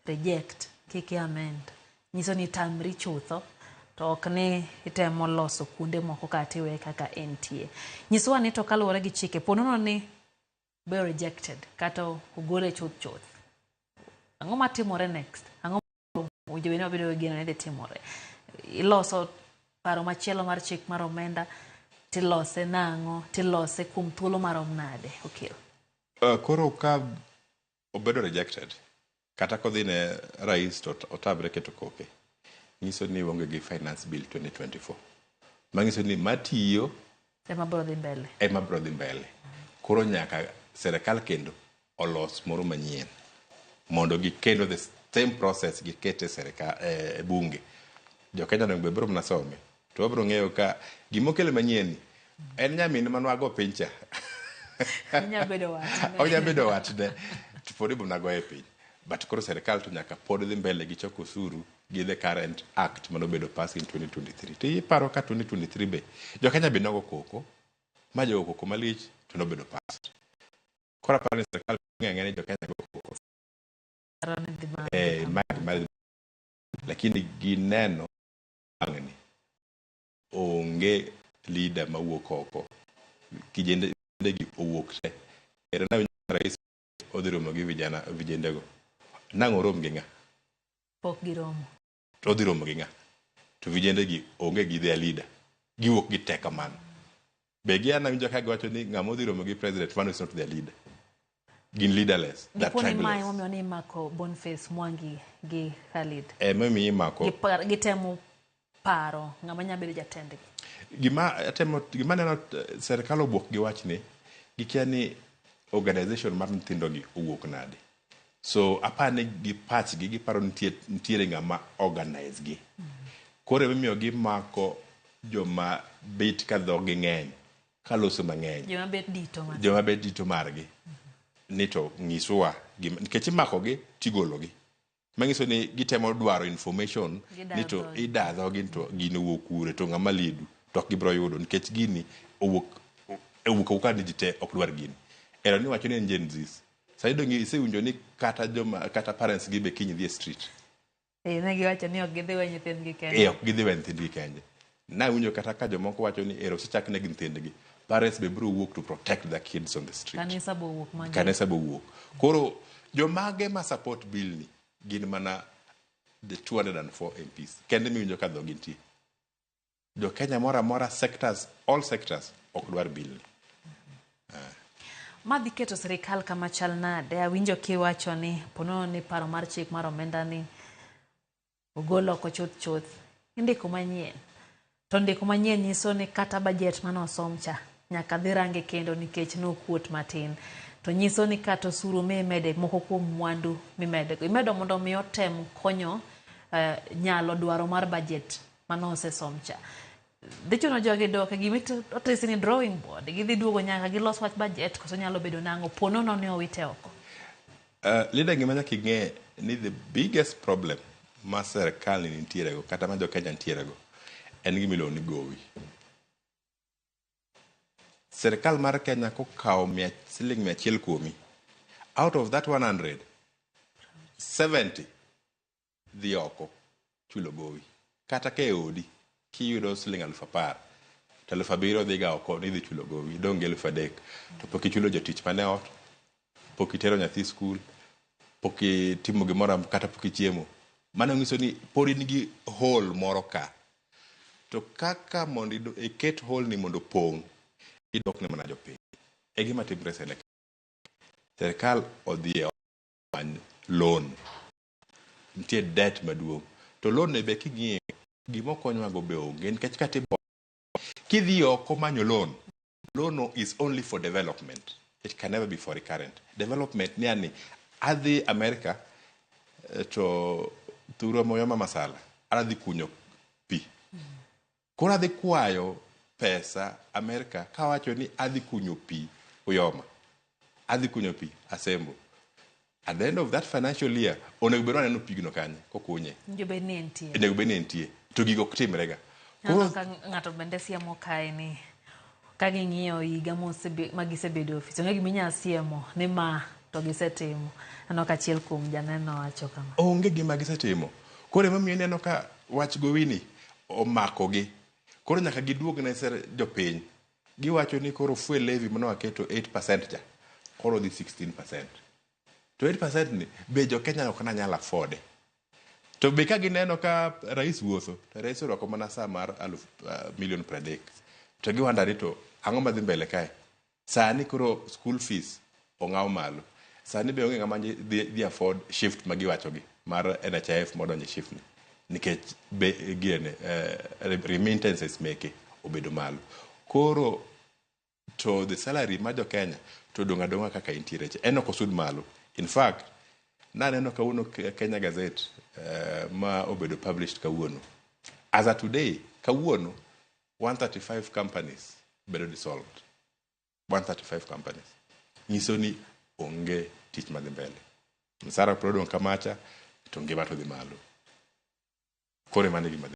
Reject kik i amend nyiso ni tamri chutho to ok ni itemo loso kuonde moko kata iweye kaka entie. Nyiswa ni to kaluwore gi chike po nono ni be rejected kata ogole chuth chuth. Ang'o matimore next? Ang'o owinjo bed ni wabedo gi geno ni dhi timore? Iloso paro machielo mar chik mar omenda tilose nang'o tilose kuom thuolo marom nade Okil? Koro ka obedo rejected kata kodhi ne rais to otamre keto koke nyiso ni onge gi finance bill 2024 manyiso ni matiyo ema biro dhi mbele ema biro dhi mbele koro nyaka serikal kendo olos moro manyien mondo gikendo the same process gikete serikal e bunge jo Kenya onego bed biro mana some to wabiro ng'eyo ka gimokelo manyien ni en nyamin manwago piny cha Onya bedo watne. onya bedo watne to pod ibiro mana goye piny but koro serikal to nyaka pod dhi mbele gi choko osuru gi the current act manobedo pass in 2023 to iparo ka 2023 be jo Kenya be nogo koko ma jogo koko malich to nobedo passed koro aparo ni serikal ng'e ni jo Kenya go koko ma gima lakini gineno wang'ni onge leader mawuok oko kijende gi owuok te ere na rais odhi romo gi vijana vijendego nang' orom gi ng'a Pok giromo. To odhi romo gi ng'a to vijende gi onge gi their leader giwuok gi te kamano be gia nawinjo ka giwacho ni ng'ama odhi romo gi president mano is not their leader gin leaderless they're Dipo ni mae tribeless emomiyo ni imako Boniface Mwangi gi Khalid. emomiyo imako Gitemo paro ng'ama nya bedo jatendgi. Gima atemo gima neno serikal obuok gi wachni gikia ni organization mar nyithindo gi owuok nade so aparo ni gi pachgi giparo nitie nitiere ng'ama organize gi koro emomiyo gimako joma bet ka dhogi ng'eny kaloso mang'eny Joma bet dito mar. joma bet dito margi ni to nyiswa gima nikech imakogi tigologi manyiso ni gitemo dwaro information ni to ida dhogi to gini owuok kure to ng'ama leadu to ok gibiro yudo nikech gini owuok owuok awuoka ni ji te ok dwar gini ero ni wacho ni en Gen Zs sani donge isewinjo ni kata joma kata parents gi be kiny dhi e street Eh, ne giwacho ni ok gidhi we nyithindgi kende. e ok gidhi we nyithindgi kende nawinjo kata ka jomoko wacho ni ero osechak neg nyithindgi parents be biro wuok to protect their kids on the street Kanisa bo wuok mang'eny. Kanisa bo wuok. Koro jomage ma support bill ni gin mana the 204 MPs kende miwinjo ka dhogi nitie. Jo Kenya moro amora sectors, all sectors ok dwar bill ni. Ma dhi keto sirikal kama chal nade? Awinjo kiwacho ni ponono ni paro mar chik mar omenda ni ogol oko chuth chuth, indiko manyien. To ndiko manyien nyiso ni kata bajet mane osom cha nyaka dhi range kendo nikech nokuot matin. To nyiso ni kata osuru mimede moko kuom mwandu mimedego imedo mondo mi otem konyo nyalo dwaro mar bajet mane osesom cha. Dhi chuno jogi dok e gima otisi ni drawing board. Gidhi duogo nyaka gilos wach bajet koso nyalo bedo nang'o po nono ni owite oko. Linda gima nyaka ing'e ni the biggest problem ma serikal ni nitiere go kata ma jo Kenya nitiere go en gima iluongo ni gowi. Serikal mar Kenya kokawo mia, siling 100 kuomi, out of that 100, 70 dhi oko chulo gowi. Kata ka e odi kiyudo siling 10,000 to 7,000 dhiga oko ni idhi chulo gowi, idong' gi 3,000 to pok ichulo jotich mane ot, pok itero nyathi skul, pok itimo gimoro kata pok ichiemo. Mano nyiso ni pod in gi hole moro ka. To kaka mondo iket hole ni mondo opong', idok ne mana jopiny. E gima timre e sirkal. Sirkal odhi e many loan. Nitie debt maduong'. To loan ni be king'iyo, gima okonywago be onge. Nikech kata kidhi oko manyo loan, loan no is only for development. It can never be for recurrent. Development ni ani, adhi America to thurwa moyoma masala, adhi kunyo pi. Koro adhi kwayo pesa America kawacho ni adhi kunyo pi Uyoma. Adhi kunyo pi Asembo. At the end of that financial year, onego bed ni waneno pigno kanye, kokunye. Onego bed ni entie. Onego bed ni entie. To gigo ok timre ga. Koro ka ng'ato bende siemo kae ni ka ging'iyo higa ma gisebedo e ofis, onge gima inyalo siemo ni ma to gisetimo. Aneno ka achiel kuom janeno wacho kama. Onge gima gisetimo. Koro emomiyo ineno ka wach gowi ni omakogi. Koro nyaka giduog ne jopiny. Giwacho ni koro fuel levy mane waketo 8% cha, koro dhi 16%. To 8% ni be jo Kenya ok nanyal afford. To be ka gineno ka rais wuotho, to rais orwako mana saa mar aluf milion 30. To giwanda ni to ang'o madhi mbele kae? Sani koro school fees ong'aw malo. Sani be onge ng'ama dhi afford SHIF ma giwacho gi mar NHIF modonjo e SHIF ni. Nikech be girene remittances meke obedo malo. Koro to the salary mar jo Kenya to odong' adong'a kaka entiere cha. En ok osud malo. In fact, naneno kawuono Kenya Gazette ma obedo published kawuono. As of today, kawuono, 135 companies bedo dissolved. 135 companies. Nyiso ni onge tich madhi mbele. Msara pod odong' kamacha, to ngima to dhi malo. Koro mano e gima dhi.